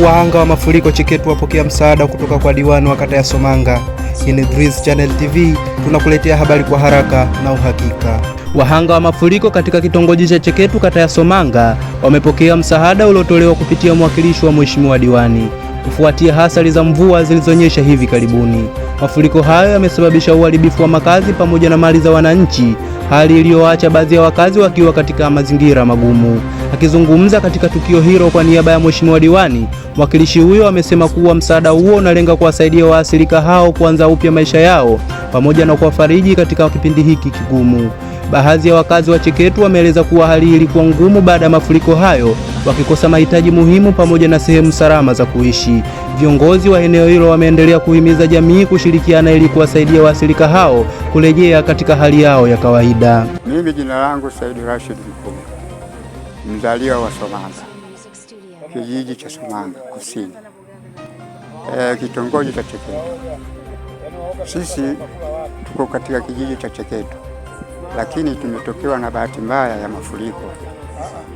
Wahanga wa mafuriko Cheketu wapokea msaada kutoka kwa diwani wa kata ya Somanga. Hii ni Drizz Channel TV, tunakuletea habari kwa haraka na uhakika. Wahanga wa mafuriko katika kitongoji cha Cheketu kata ya Somanga wamepokea msaada uliotolewa kupitia mwakilishi wa mheshimiwa diwani kufuatia hasara za mvua zilizonyesha hivi karibuni. Mafuriko hayo yamesababisha uharibifu wa makazi pamoja na mali za wananchi, hali iliyoacha baadhi ya wakazi wakiwa katika mazingira magumu. Akizungumza katika tukio hilo kwa niaba ya mheshimiwa diwani, mwakilishi huyo amesema kuwa msaada huo unalenga kuwasaidia waathirika hao kuanza upya maisha yao pamoja na kuwafariji katika kipindi hiki kigumu. Baadhi ya wakazi wa Cheketu wameeleza kuwa hali ilikuwa ngumu baada ya mafuriko hayo, wakikosa mahitaji muhimu pamoja na sehemu salama za kuishi. Viongozi wa eneo hilo wameendelea kuhimiza jamii kushirikiana ili kuwasaidia waathirika hao kurejea katika hali yao ya kawaida. Mimi jina langu Said Rashid Mkuu, mzaliwa wa Somanga, kijiji cha Somanga Kusini, kitongoji cha Cheketu. Sisi tuko katika kijiji cha Cheketu, lakini tumetokewa na bahati mbaya ya mafuriko.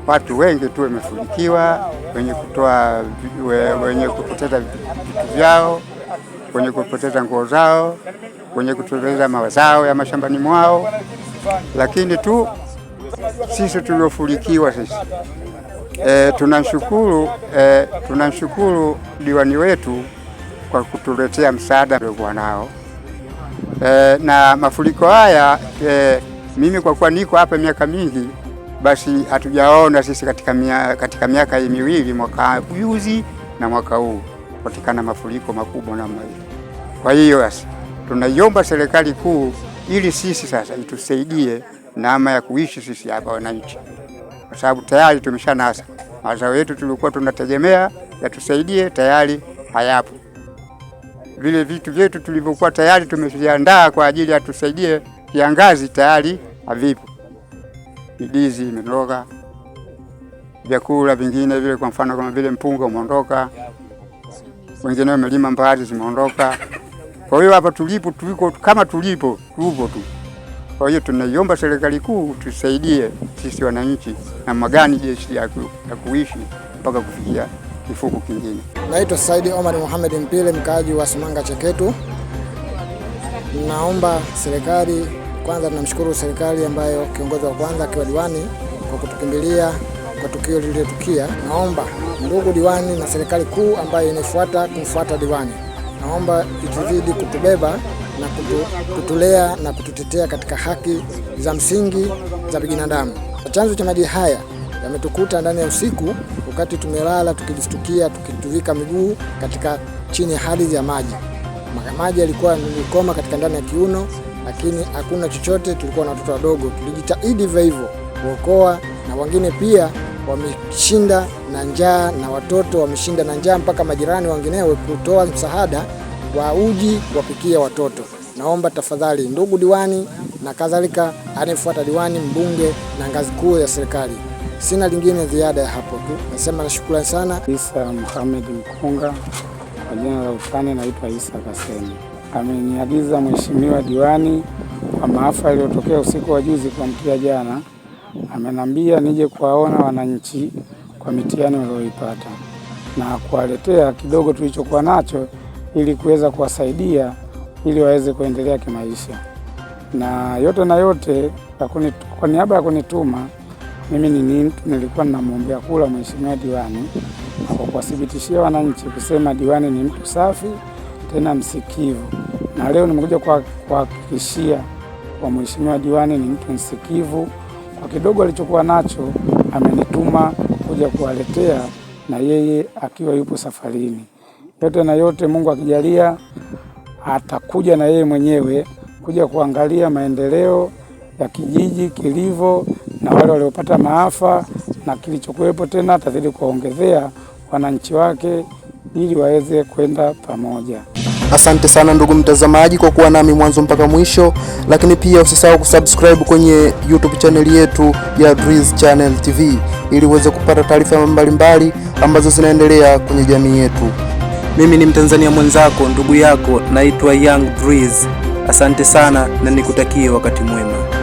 Watu wengi tu wamefurikiwa, wenye kutoa, wenye kupoteza vitu vyao, wenye kupoteza nguo zao, wenye kupoteza mazao ya mashambani mwao, lakini tu sisi tuliofurikiwa sisi tunamshukuru diwani wetu kwa kutuletea msaada aliokuwa nao. Na mafuriko haya mimi kwa kuwa niko hapa miaka mingi, basi hatujaona sisi katika miaka hii miwili, mwaka juzi na mwaka huu, kupatikana mafuriko makubwa namna hiyo. Kwa hiyo sasa tunaiomba serikali kuu ili sisi sasa itusaidie namna ya kuishi sisi hapa wananchi, kwa sababu tayari tumeshanasa mazao yetu tulikuwa tunategemea yatusaidie, tayari hayapo. Vile vitu vyetu tulivyokuwa tayari tumeviandaa kwa ajili ya tusaidie kiangazi tayari havipo. Ndizi imeondoka, vyakula vingine vile, kwa mfano kama vile mpunga umeondoka, wengine wamelima mbaazi zimeondoka. Kwa hiyo hapa tulipo tuliko kama tulipo tupo tu. Kwa hiyo tunaiomba serikali kuu tusaidie sisi wananchi namna gani jeshi ya kuishi mpaka kufikia kifuko kingine. Naitwa Saidi Omar Mohamed Mpile, mkaaji wa Somanga Cheketu. Naomba serikali kwanza, tunamshukuru serikali ambayo kiongozi wa kwanza akiwa diwani kwa kutukimbilia kwa tukio lililotukia. Naomba ndugu diwani na serikali kuu ambayo inafuata kumfuata diwani, naomba ituzidi kutubeba na kutulea na kututetea katika haki za msingi za binadamu. Chanzo cha maji haya yametukuta ndani ya usiku, wakati tumelala tukijistukia, tukituvika miguu katika chini ya hali ya maji. Maji yalikuwa nilikoma katika ndani ya kiuno, lakini hakuna chochote. Tulikuwa na watoto wadogo, tulijitahidi hivyo hivyo kuokoa, na wengine pia wameshinda na njaa, na watoto wameshinda na njaa, mpaka majirani wenginewe kutoa msaada wa uji wapikia watoto. Naomba tafadhali ndugu diwani na kadhalika, anayefuata diwani, mbunge na ngazi kuu ya serikali. Sina lingine ziada ya hapo tu, nasema nashukrani sana. Isa Muhammad Mkunga, kwa jina la utani naitwa Isa Kasemi. Ameniagiza mheshimiwa diwani kwa maafa yaliyotokea usiku wa juzi kuamkia jana, amenambia nije kuwaona wananchi kwa mitihani walioipata na kuwaletea kidogo tulichokuwa nacho ili kuweza kuwasaidia ili waweze kuendelea kimaisha. Na yote na yote, kwa niaba ya kunituma mimi nilikuwa ninamwombea kula mheshimiwa diwani na kwa kuwathibitishia wananchi kusema diwani ni mtu safi tena msikivu, na leo nimekuja kuhakikishia kwa mheshimiwa diwani ni mtu msikivu. Kwa kidogo alichokuwa nacho amenituma kuja kuwaletea, na yeye akiwa yupo safarini. Yote na yote, Mungu akijalia atakuja na yeye mwenyewe kuja kuangalia maendeleo ya kijiji kilivyo na wale waliopata maafa na kilichokuwepo, tena atazidi kuwaongezea wananchi wake ili waweze kwenda pamoja. Asante sana ndugu mtazamaji kwa kuwa nami mwanzo mpaka mwisho, lakini pia usisahau kusubscribe kwenye YouTube channel yetu ya Drizz Channel TV ili uweze kupata taarifa mbalimbali ambazo zinaendelea kwenye jamii yetu. Mimi ni Mtanzania mwenzako, ndugu yako, naitwa Young Drizz. Asante sana na nikutakie wakati mwema.